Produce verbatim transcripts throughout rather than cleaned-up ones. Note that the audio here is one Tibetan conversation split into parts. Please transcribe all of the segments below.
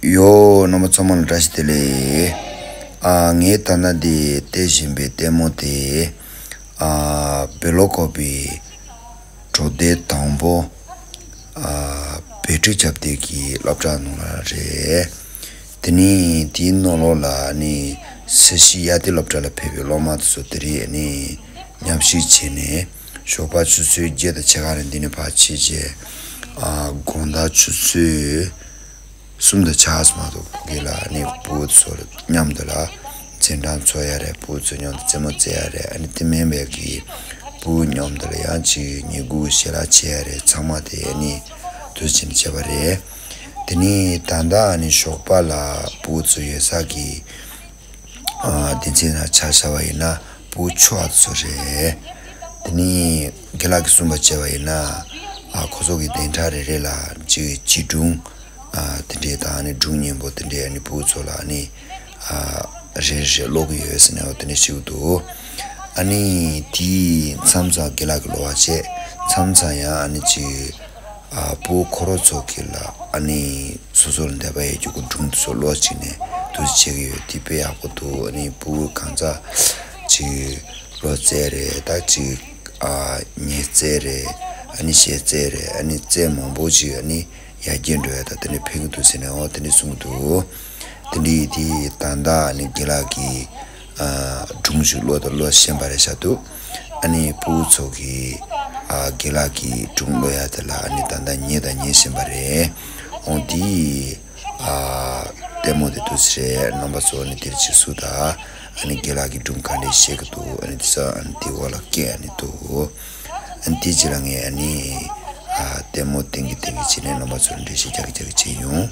ཡོ། རྣམ་པ་ཚང་མ་ལ་བཀྲ་ཤིས་བདེ་ལེགས། ཨ། ངས་ད་ལྟ་འདི་བལྟ་བཞིན་པའི་ལྟད་མོ་དེ། ཨ། བེ་ལོ་ཀོ་པི་གྲོགས་སྡེ་དང་པོ། ཨ། བེ་ཕྲུག་ཁྱབ་གདལ་གྱི་སློབ་གྲྭ་ནང་ལ་རེད། དེ་ནས་དེའི་ནང་ལོགས་ལ་ནི་སེར་བྱེས་གཡག་སྡེ་སློབ་གྲྭ་ལ་ཕེབས་པའི་སློབ་མ་དེ་ཚོ་དེ་རིང་ནི་མཉམ་ཞུགས་བྱས་ནས། ཞོགས་པ་ཆུ་ཚོད་བརྒྱད་དང་ཕྱེད་ཀ་རེ་འདི་ནས་ཕར་ཕྱིན་བྱས། ཨ། དགོང་དག་ཆུ་ཚོད་གསུམ་དང་ཕྱེད་ཀ་ཙམ་མ་གཏོགས། ཕ་གི་ལ་ནི་ཕྲུ་གུ་ཚོ་མཉམ་དུ་ལ་འཛིན་གྲྭ་འཚོགས་ཡ་རེད། ཕྲུ་གུ་ཚོ་མཉམ་དུ་རྩེད་མོ་རྩེ་ཡ་རེད། ཨ་ནི་དེ་མིན་པའི་གི་ཕྲུ་གུ་མཉམ་དུ་ལ་ཡང་ཅིག་ཉལ་ཁུག་ཞལ་ལག་མཆོད་ཡ་རེད། ཚང་མ་དེ་ཨ་ནི་དུས་ཆེན་བྱས་པ་རེད། དེ་ནས་ད་ལྟ་ཨ་ནི་ཞོགས་པ་ལ་ཕྲུ་གུ་ཚོ་ཡོད་ས་གི། ཨ། སྡེ་ཚན་ནང་ཆ་བཞག་པ་ཡིན་ན་ཕྲུ་གུ་ཆུང་བ་ཚོ་རེད། དེ་ནས་རྒན་ལགས་ཀྱིས་གསུངས་པ་བྱས་པ་ཡིན་ན། ཨ། ཁོ་ཚོ་གི་བདུན་ཕྲག་རེ་རེ་ལ་ཅིག་བྱིས་སྒྲུང་། ཨ། དེ་འདྲས་དང་ནི་སྒྲུང་སྙན་པོ་དེ་འདྲས་ནི་ཕྲུ་གུ་ཚོ་ལ་ནི། ཨ། རེ་རེ་ཀློག་གི་ཡོད་ཟེར་ནས་འོ་དེ་འདྲས་ཞུས་འདུག་ཨ་ནི་དེའི་མཚམས་མཚམས་རྒན་ལགས་ཀྱིས་ཀློག་པ་བྱས། མཚམས་མཚམས་ཡང་ཨ་ནི་ཅིག་ཨ། ཕྲུ་གུ་ཁོ་རང་ཚོ་གི་ལ་ཨ་ནི་སོ་སོ་ལ་འདོད་པ་ཡོད་རྒྱུ་གི་སྒྲུང་དེ་ཚོ་ཀློག་བྱས་ནས་དུས་ཚོད་བྱེད་ཀྱི་ཡོད། དེ་དཔེ་ཡག་པོ་འདུག་ཨ་ནི་ཕྲུ་གུ་གང་ཚ་ཅིག་བློ་རྩེ་རེད། ད་ཅིག་ཨ། ཉལ་རྩེ་རེད། ཨ་ནི་གཞས་རྩེ་རེད། ཨ་ནི་རྩེ་མང་པོ་ཅིག་ཨ་ནི་ཡར་རྒྱས་འགྲོ་ཡ་ད་དེ་འདྲ་ཕན་གྱི་འདུག་ཟེར་ནས་འོ་དེ་འདྲ་གསུང་གི་འདུག་དེ་འདྲ་ཡིན་དུས་ད་ལྟ་ཨ་ནི་རྒན་ལགས་ཀྱིས། ཨ། སྒྲུང་ཞིག་ཀློག་དང་ཀློག་བཞིན་པ་རེད་ཤག་འདུག་ཨ་ནི་ཕྲུ་གུ་ཚོ་གིས། ཨ། རྒན་ལགས་ཀྱིས་སྒྲུང་ཀློག་ཡ་དེ་ལ་ཨ་ནི་ད་ལྟ་ཉན་དང་ཉན་བཞིན་པ་རེད། འོ་དེ། ཨ། ལྟད་མོ་དེ་འདུག་སེ་རེད། རྣམ་པ་ཚོ་ནི་དེར་ཅིག་གཟིགས་དང་། ཨ་ནི་རྒན་ལགས་ཀྱིས་སྒྲུང་ག་འདྲས་བཤད་ཀྱི་འདུག་ཨ་ནི་དེ་ཚོ་ཨ་ནི་དེའི་འོག་ལ་བཀོད་ཨ་ནི་འདུག་ཨ་ནི་དེ་རྗེས་ལ་ངས་ཨ་ནི། ཨ། ལྟད་མོ་སྟོན་གྱིན་སྟོན་གྱིན་བྱས་ནས་རྣམ་པ་ཚོར་འགྲེལ་བཤད་རྒྱག་གི་རྒྱག་གི་བྱས་ཡོང་།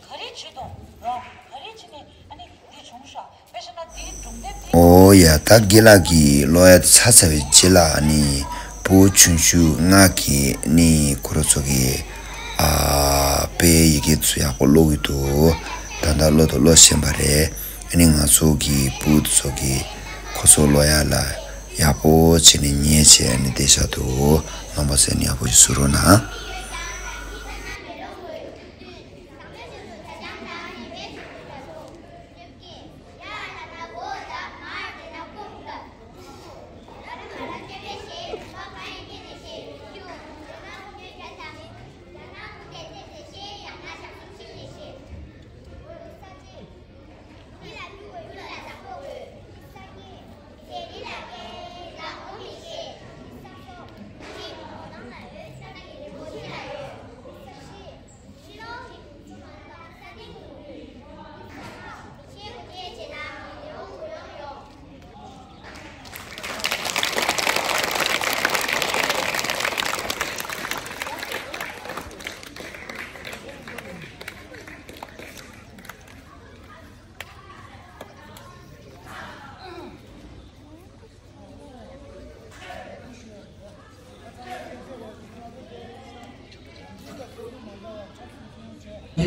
ག་རེ་བྱེད་དང་རང་ག་རེ་བྱེད་ནས་ཨ་ནི་འདི་བྱུང་ཤག་དཔེ་བཞག་ན་འདིའི་སྒྲུང་དེབ་འདི། ཨོ་ཡ། ད་རྒན་ལགས་ཀྱིས་ཀློག་ཡ་ཚར་ཚར་བའི་རྗེས་ལ་ཨ་ནི་ཕྲུ་གུ་ཆུང་ཆུང་ལྔ་གིས་ནི་ཁོ་རང་ཚོ་གི། ཨ། དཔེ་ཡི་གེ་ཚོ་ཡག་པོ་ཀློག་གི་འདུག་ད་ལྟ་ཀློག་དང་ཀློག་བཞིན་པ་རེད། ཨ་ནི་ང་ཚོ་གི་ཕྲུ་གུ་ཚོ་གིས་ཁོ་ཚོ་ཀློག་ཡ་ལ་ཡག་པོ་བྱས་ནས་ཉན་བྱས་ཨ་ནི་བསྡད་ཤག་འདུག་རྣམ་པ་ཚོས་ནི་ཡག་པོ་ཞིག་གཟིགས་རོགས་གནང་།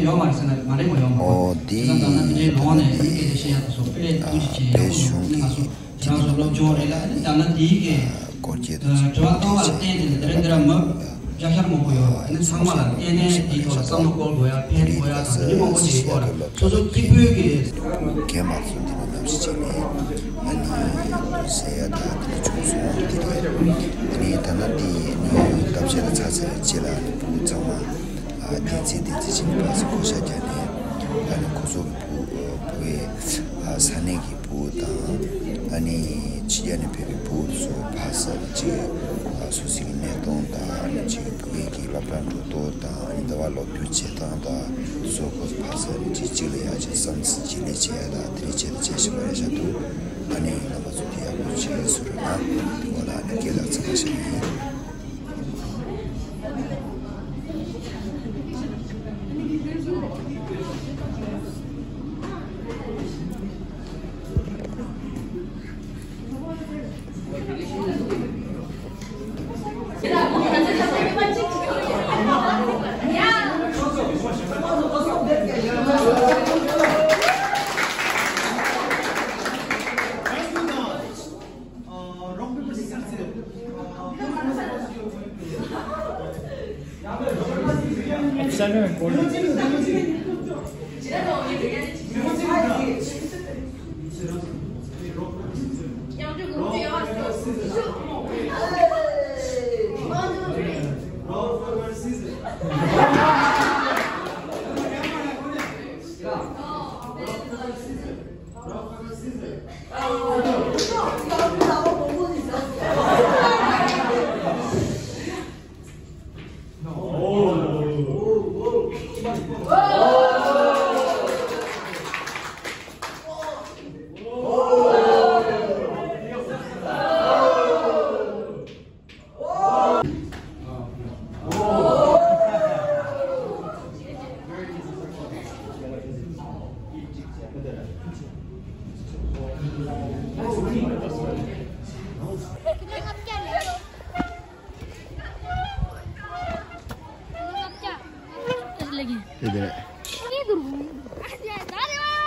ཡོད་མ་རེད་ཟེར་ན་མ་རེད་མ་ཡོང་མ་རེད། ཨོ་དེ་ད་ལྟ་ད་ལྟ་དེ་འདྲའི་ལོང་ནས་ཨ་ནི་སྐད་ཆ་བཤད་ཡ་དང་སོགས་དཔེ་ལས་ཐུགས་རྗེ་ཆེ། ཡག་པོ་འདུག་ཨ་ནི་ང་ཚོ་ཁྱེད་རང་ཚོ་སློབ་སྦྱོང་རེད་ལ། ཨ་ནི་ད་ལྟ་དེའི་གི་སྐོར་སྐྱོད་དུ་དྲི་བ་བཏང་བ་ལ་བརྟེན་ཏེ་ནི་དེ་རིང་འདི་ར་མི་བརྒྱ་ཤར་མང་པོ་ཡོད། ཨ་ནི་ཚང་མ་ལ་ལྟས་ངན་འདིའི་ཐོག་ལ་བསམ་བློ་འཁོར་དགོས་ཡ། ཕན་དགོས་ཡ་དང་འདི་འདྲ་མང་པོ་ཞིག་ཡོད་སྐོར་ལ་སོ་སོ་གཅིག་པུའི་གི། རྒན་མ་ཚོ་འདི་ནས་ནམ་ཞིག་བྱས་ནས་ཨ་ནི་ཟེར་ཡ་ད་དེ་འདྲ་བྱུང་སོང་། དེ་རེད། དེ་ནས་ད་ལྟ་འདི་ནི་སྟབས་བདེ་ལ་ཚར་ཚར་རྗེས་ལ་ཨ་ནི་ཕྲུ་གུ་ཚང་མ་ཨ་བདེན་ཚིག་བདེན་ཚིག་བྱས་ནས་ཕར་ཚུར་བགོ་བཤའ་རྒྱག་ནས་ཨ་ནི་ཁོ་ཚོ་གི་ཕྲུ་གུ་ཕྲུ་གུའི་ཨ་ས་གནས་ཀྱི་ཕྲུ་གུ་དང་ཨ་ནི་ཕྱི་རྒྱལ་ནས་ཕེབས་པའི་ཕྲུ་གུ་ཚོ་ཕར་ཚུར་ཅིག་ཨ་སོ་སོའི་གི་གནས་སྟངས་དང་ཨ་ནི་ཅིག་ཕྲུ་གུའི་གི་སློབ་གྲྭ་འགྲོ་ཐོ་དང་ཨ་ནི་ཟླ་བ་ལོ་རྒྱུས་བྱེད་སྟངས་དང་དེ་ཚོ་ཁོ་ཚོ་ཕར་ཚུར་ཨ་ནི་ཅིག་གཅིག་ལ་ཡ་ཅིག་བསམ་ཚུལ་བརྗེ་ལེན་བྱེད་ཡ་དང་དེ་འདྲའི་ཆེད་དུ་བྱས་བཞག་པ་རེད་ཤག་འདུག་ཨ་ནི་རྣམ་པ་ཚོ་དེ་ཡག་པོ་བྱེད་ལ་སུ་རུ་ན་དེ་འོ་ལ་ཨ་ནི་སྐད་ལ་ཚང་མ་བཤད་ཡིན། After seven forty.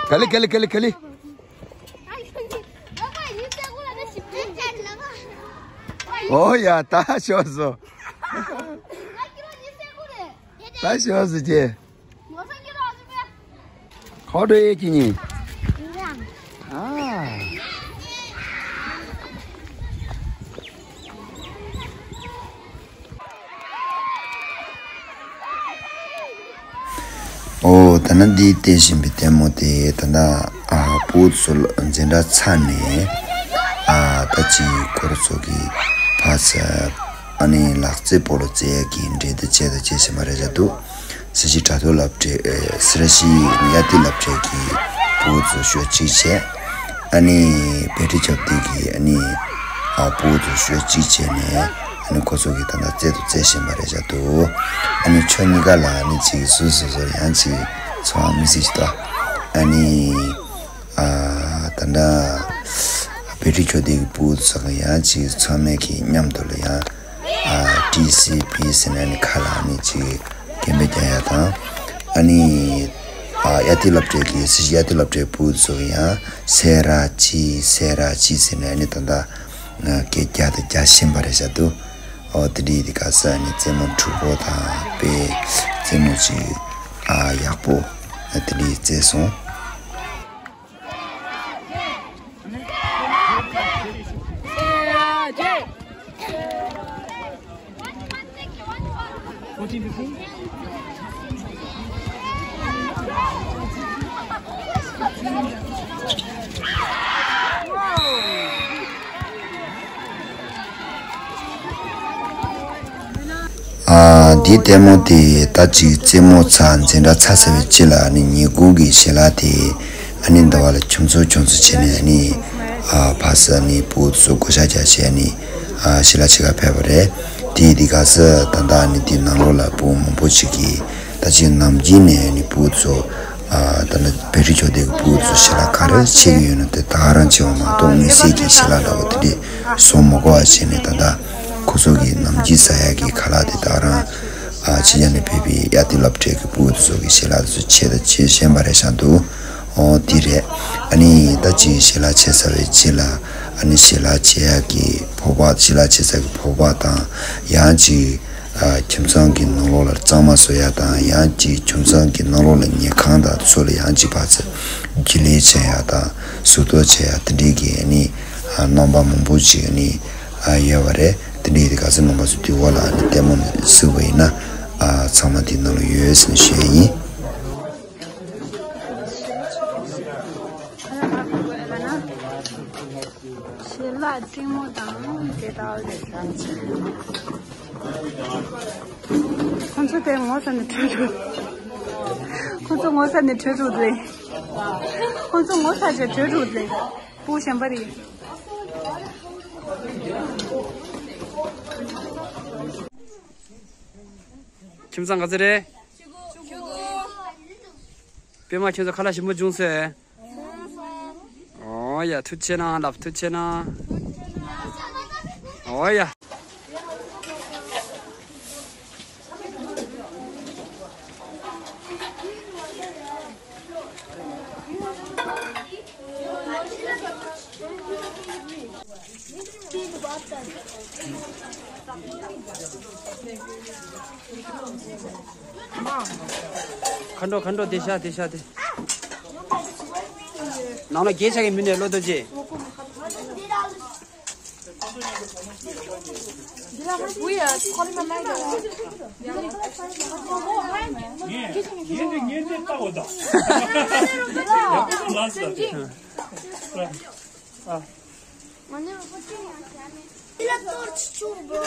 ག་ལེ་ག་ལེ་ག་ལེ་ག་ལེ། ཨོ་ཡ་ད་ཤོར་སོང་། ད་ཤོར་སོང་ཅེ། ཁོ་འགྲོ་ཡས་ཀྱི་ཉིན། ཨ། ཨོ་ད་ནི་འདི་བལྟ་བཞིན་པའི་ལྟད་མོ་དེ་ད་ལྟ་ཨ་བུ་ཚོ་འཛིན་གྲྭ་ཚར་ནས་ཨ་ད་ཅི་ཁོ་ར་ཚོ་གི་ཕ་ཚ་ཨ་ནི་ལག་རྩེད་སྤོ་ལོ་རྩེ་ཡ་གི་འགྲན་བསྡུར་བྱས་དང་བྱེད་བཞིན་པ་རེད་བཞག་འདུག་ཟེར་ཞིག་དྲ་ཐོག་སློབ་གྲྭའི་ཨེ་ཟེར་ཞིག་དབྱར་དུས་སློབ་གྲྭའི་གི་བུ་ཚོ་ཤོག་གཅིག་བྱས། ཨ་ནི་བེ་ཏྲི་ཁྱབ་དེ་གི་ཨ་ནི་ཨ་བུ་ཚོ་ཤོག་གཅིག་བྱས་ནས་ཨ་ནི་ཁོ་ཚོ་གི་ད་ལྟ་རྩེད་དུ་རྩེ་བཞིན་པ་རེད་བཞག་འདུག་ཨ་ནི་ཁྱོད་གཉིས་ཀ་ལ་ཨ་ནི་ཅིག་སུ་སོ་སོར་ཡང་ཅིག་ཚོར་བ་མི་སྲིད་ཅིག་ད་ཨ་ནི་ཨ་ད་ལྟ་བེ་ཏྲི་ཁྱབ་དེ་གི་བུ་ཚོ་གི་ཡང་ཅིག་ཚང་མས་གི་མཉམ་དུ་ལ་ཡང་། ཨ་ཊི་སི་བི་ཟེར་ནས་ཨ་ནི་ཁ་ལ་ཨ་ནི་ཅིག་རྒན་པའི་རྒྱག་ཡ་དང་། ཨ་ནི་ཨ་དབྱར་དུས་སློབ་གྲྭའི་གི་སྲིད་དབྱར་དུས་སློབ་གྲྭའི་བུ་ཚོ་ཡང་སེ་ར་ཅི་སེ་ར་ཅི་ཟེར་ནས་ཨ་ནི་ད་ལྟ་སྐད་རྒྱག་དང་རྒྱག་བཞིན་པ་རེད་བཞག་འདུག་ཨོ་དེ་འདྲའི་དེ་ག་ས་ཨ་ནི་རྩེད་མོ་འཁྲུག་པོ་དང་དཔེ་རྩེད་མོ་ཅིག་ཨ་ཡག་པོ་ཨ་དེ་འདྲའི་རྩེས་སོང་། ཨ་འདི་ལྟད་མོ་དེ་ད་ཅིག་རྩེད་མོ་ཚར་འཛིན་གྲྭ་ཚར་ཚར་བའི་རྗེས་ལ་ཨ་ནི་ཉིན་གུང་གི་ཞལ་ལག་དེ་ཨ་ནི་ཟླ་བ་ལ་ཁྱུང་ཚོ་ཁྱུང་ཚོ་བྱས་ནས་ཨ་ནི་ཨ་ཕ་ས་ཨ་ནི་བུ་ཚོ་བགོ་བཤའ་རྒྱག་བྱས་ཨ་ནི་ཨ་ཞལ་ལག་ཕྱེད་ཀ་ཕེབས་པ་རེད། དེ་དེ་ག་ས་ད་ལྟ་ཨ་ནི་དེ་ནང་ལོགས་ལ་བུ་མང་པོ་ཞིག་གིས་ད་ཅིག་ནམ་རྒྱུན་ནས་ཨ་ནི་བུ་ཚོ་ཨ་ད་ནི་བེ་ཏྲི་ཁྱོ་དེ་གི་བུ་ཚོ་ཞལ་ལག་ག་རེ་ཕྱེ་གི་ཡོད་ན་དེ་ད་ག་རང་ཕྱེ་བ་མ་གཏོགས་དམིགས་བསལ་གྱི་ཞལ་ལག་འདྲ་བོ་དེ་འདྲས་བཟོ་མ་དགོས་པ་བྱས་ནས་ད་ལྟ་ཁོ་ཚོ་གི་ནམ་རྒྱུན་ཟ་ཡག་གི་ཁ་ལག་དེ་ད་ག་རང་ཨ་ཕྱི་རྒྱལ་ནས་ཕེབས་པའི་དབྱར་དུས་སློབ་གྲྭའི་གི་བུ་ཚོ་གི་ཞལ་ལག་དེ་ཚོ་ཕྱེ་དང་ཕྱེ་བཞིན་པ་རེད་བཞག་འདུག་ཨོ་དེ་རེད། ཨ་ནི་ད་ཅིག་ཞལ་ལག་ཕྱེ་ཚར་བའི་རྗེས་ལ་ཨ་ནི་ཞལ་ལག་ཕྱེ་ཡག་གི་ཕོར་པ་ཞལ་ལག་ཕྱེ་ཚར་གི་ཕོར་པ་དང་ཡང་ཅིག་ཨ་ཁྱིམ་ཚང་གི་ནང་ལོགས་ལ་གཙང་མ་བཟོ་ཡག་དང་ཡང་ཅིག་ཁྱིམ་ཚང་གི་ནང་ལོགས་ལ་ཉལ་ཁང་དང་དེ་ཚོ་ལ་ཡང་ཅིག་ཕར་ཚུར་རྒྱུན་ལས་བྱེད་ཡག་དང་གཟུགས་གཏོར་བྱེད་ཡག་དེ་འདྲའི་གི་ཨ་ནི་ཨ་རྣམ་པ་མང་པོ་ཅིག་ཨ་ནི་ཨ་ཡོད་པ་རེད། དེ་འདྲའི་གི་ག་ཚོད་རྣམ་པ་ཚོ་དེའི་འོག་ལ་ཨ་ནི་ལྟད་མོ་གཟིགས་པ་ཡིན་ན་ཨ་ཚང་མ་དེའི་ནང་ལ་ཡོད་ཟེར་ནས་ཞུ་ཡག་ཡིན། ཞལ་ལག་ལྟད་མོ་དང་དེ་ལྟ་བུ་རེད། ཁོང་ཚོ་དེ་ངོ་ཚ་ནས་བྲོས་འགྲོ། ཁོང་ཚོ་ངོ་ཚ་ནས་བྲོས་འགྲོ་ལེ། ཁོང་ཚོ་ངོ་ཚ་ཞིག་བྲོས་འགྲོ་ལེ། སྤུ་གུ་གཞན་པ་རེད། ཁྱིམ་ཚང་ག་ཚོད་རེད། པད་མ་ཁྱོད་ཚོ་ཁ་ལག་ཞིམ་པོ་བྱུང་ཟེར། ཨོ་ཡ་ཐུགས་རྗེ་ཆེ་གནང་ལབ། ཐུགས་རྗེ་ཆེ་གནང་། ཨོ་ཡ། མཁའ་འགྲོ་མཁའ་འགྲོ་དེ་ཤ་དེ་ཤ་དེ། ནང་ལ་རྒྱལ་ཆ་གི་མི་ནས་ལོ་དོ་ཅེ། ངས་ངས་འདི་ངས་འདི་ལྟ་བ་དང་། ལ་ས། ལ་ཏོར་ཆི་ཆུ་བོ།